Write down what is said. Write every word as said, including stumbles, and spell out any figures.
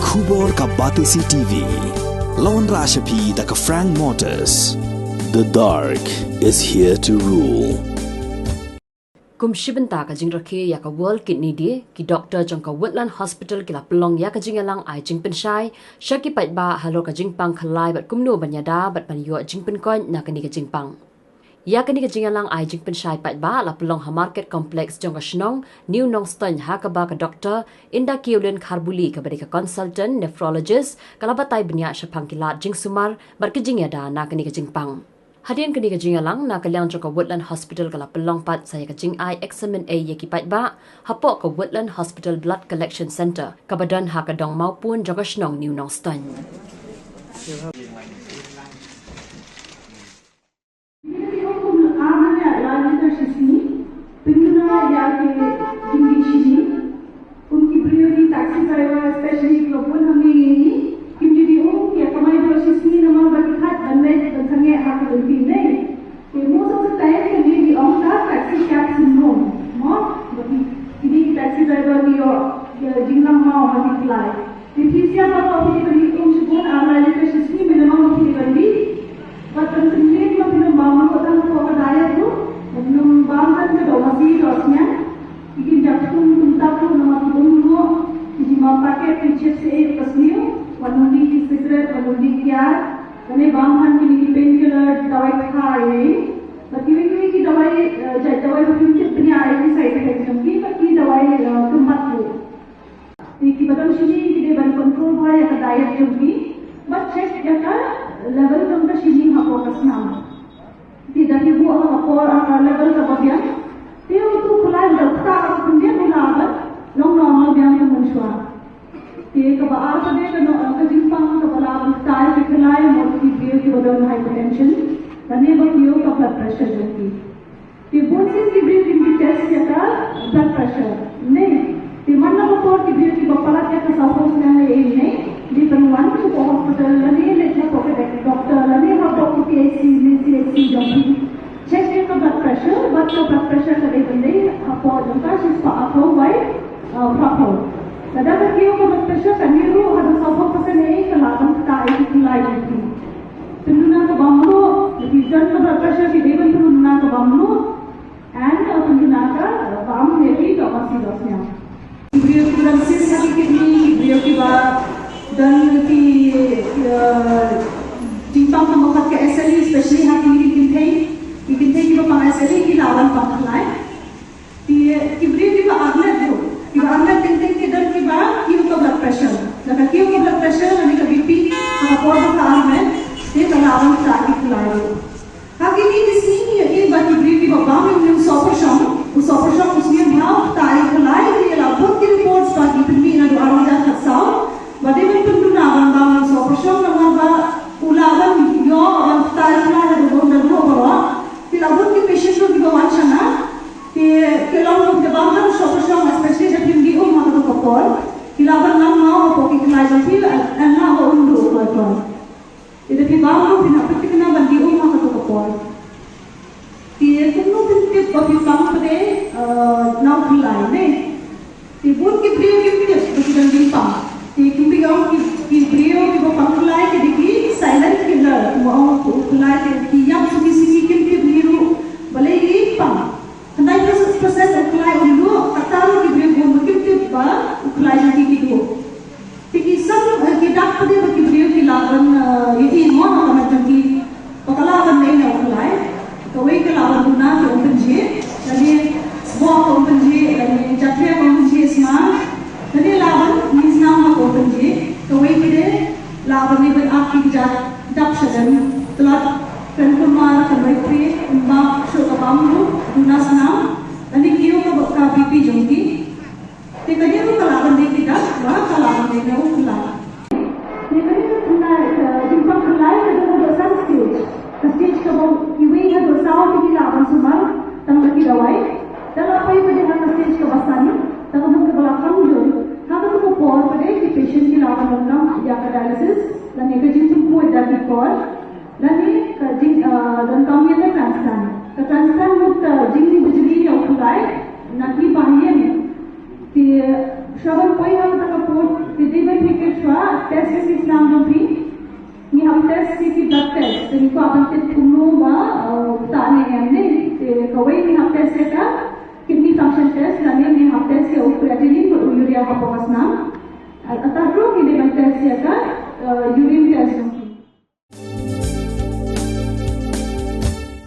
Khubor ka Batesi T V. Lawan Rashapi da ka Frank Motors. The dark is here to rule. Kum shi bynta ka jingrakhe ïa ka World Kidney Day, ki doktor jong ka Woodland Hospital ki la pynlong ïa ka jingïalang ai jingpynshai sha ki paidbah halor ka jingpang khlai bad kumno ban ïada bad ban ïoh jingpynkoit na kane ka jingpang. Ïa kane ka jingïalang ai jingpynshai paidbah la pynlong ha Market Complex jong ka shnong New Nongstoiñ, ha kaba ka doktor Indakiewlyn Kharbuli kaba dei ka consultant nephrologist ka la batai bniah shaphang ki lad jingsumar bad ki jingïada na kane ka jingpang. Hadien kane ka jingïalang, na ka liang jong ka Woodland Hospital ka la pynlong pat sa ïa ka jingai examine ei ïa ki paidbah hapoh ka Woodland Hospital Blood Collection Centre kaba don ha ka dong Mawpun jong ka shnong New Nongstoiñ. Kum ki briew ki taxi driver, especially ki ba bun hangne, kim ju dei um ki kamai dor shisngi namar ba ki thait ban leit ban sangeh ha ka lynti nei. Te most of the time ki dei ong ka taxi cab syndrome. Mo, ba ki, ki dei ki taxi driver ki ïoh, ki jinglang maw ha ki khlai. Te phi sngewbha ba phi dei ban dih um shibun, ar lai liter shisngi minimum phi dei ban dih. Bad ban pynlong ma phi nym bam ruh tang hapoh ka diet ruh. Bad nym bam tang ka doh masi doh sniang. Phi kin jap sum tum tap ruh namar phi bun ruh. Phi ji ma packet, phi chips ei ka sniew. Wat nym dih ki cigarette, wat nym dih ki ar. Lane bam tang kine ki painkiller, dawai kha ei. Bad kiwei kiwei ki dawai, eh, jait dawai ba phi tip bniah ei ki side effect jong ki, bad ki dawai, eh, kynbat ruh. Te kiba don shini ki dei ban control bha ïa ka diet jong ki. Bad check ïa ka level jong ka shini hapoh ka snam. Te da ki buh ha ka por, ha ka level kaba biang, te utu u khlai u da ktah ruh khyndiat, u lah ban long normal biang kum mynshuwa. Te kaba ar pat de ka no-, ka jingpang kaba lah ban ktah ïa ki khlai, mut ki briew kiba don hypertension lane ba kiew ka blood pressure jong ki. Te bun sien ki briew kim test ïa ka blood pressure. Nei, te man la ka por ki briew kiba palat ïa ka sawphew snem lane ei, dei ban wan sha ka hospital lane leit hapoh ka doctor lane hapoh ka P H C ne C H C jong phi. Check ïa ka blood pressure, bad ka blood pressure ka dei ban dei hapoh jong ka shispah arphew bai, uh, phraphew. Lada ka kiew ka blood pressure kane ruh haduh sawphew percent ei, ka lah ban ktah ïa ki khlai jong phi. Pynduna ka bam ruh, lada phi don ka blood pressure phi dei ban pynduna ka bam ruh. And, uh, pynduna ka, uh, bam ne phi doh masi doh sniang. Ki briew kiba don cyst ha ki kidney, ki briew kiba don ki, uh, jingpang ha ka SLE, especially ha ki kynthei, ki kynthei kiba pang SLE ki lah ban pang khlai. Ki, ki briew kiba armet ruh, kiba armet teng teng ki don kiba kiew ka blood pressure. Lada kiew ka blood pressure lane ka B P ha ka por ba ka armet, te ka lah ban ktah ki khlai ruh. Ha kine ki sngi ngi ïohi ba ki briew kiba bam ïa une u sohpyrshong, u sohpyrshong u sngewbha u ktah ïa ki khlai, te la bun ki reports ba ki pynmih naduh ar hajar khatsaw ba dei ban pynduna ban bam ïa u sohpyrshong namar ba u lah ban ïoh ban ktah ïa ki khlai haduh ba un da duh baroh. Te la bun ki patient ruh kiba wan shana, te ki long ruh kiba bam ïa u sohpyrshong, especially da phim dih um ha kato ka por, ki lah ban lang maw hapoh ki khlai jong phi, lane lah ba un duh kloi kloi. Te da phi bam ruh phin hap ban thikna ban dih um ha kato ka por. Te kumno phin tip ba phi pang pat de, eh, na u khlai ne? Te bun ki briew kim tip ba ki don jingpang. Te ki briew, ki, ki briew kiba pang khlai ki dei ki silent killer, kumba ong u khlai, te ki ïap sngi sngi kim tip hi ruh balei ki pang. Khyndai phew percent u khlai um duh, kata ruh ki briew bun kim tip ba u khlai jong ki ki duh. Te ki sap, eh, ki dak pat de ba ki briew ki lah ban, eh, ïohi mo ha ka met jong ki ba ka lah ban leh na u khlai. Kawei ka lah ban duna ka um pynjhieh, lane sboh ka um pynjhieh, lane jathia ka um pynjhieh sma, lane lah ban mih snam ha ka um pynjhieh. Kawei pat de lah ban leh ban ap ki kjat dap shadem, tlot, kren kulmar, kynroi krieh, ym bah shuh ka bam ruh, duna snam, lane kiew ka, ka B P jong ki. Te kane ruh ka lah ban dei ki dak ba ka lah ban dei na u khlai. Te kane ka khlai, ka jingpang khlai ka don haduh san stage. Ka stage kaba iwei haduh saw te ki lah ban sumar tang da ki dawai. Te la poi pat de ha ka stage kaba san, tang ka mut kaba la kham jur. Ha kata ka por pat de ki patient ki lah ban long ïa ka dialysis lane ka jingpynpoi da ki kor. Lane ka jing, ah, donkam ïa ka transplant. Ka transplant mut ka jingbajli ïa u khlai na ki bahaïing. Te shuwa ban poi ha kata ka por te dei ban peit shuwa Kawei ngi hap test ïa ka kidney function test, lane ngi hap test ïa u creatinine bad u urea hapoh ka snam. Ar, kata ruh ngi dei ban test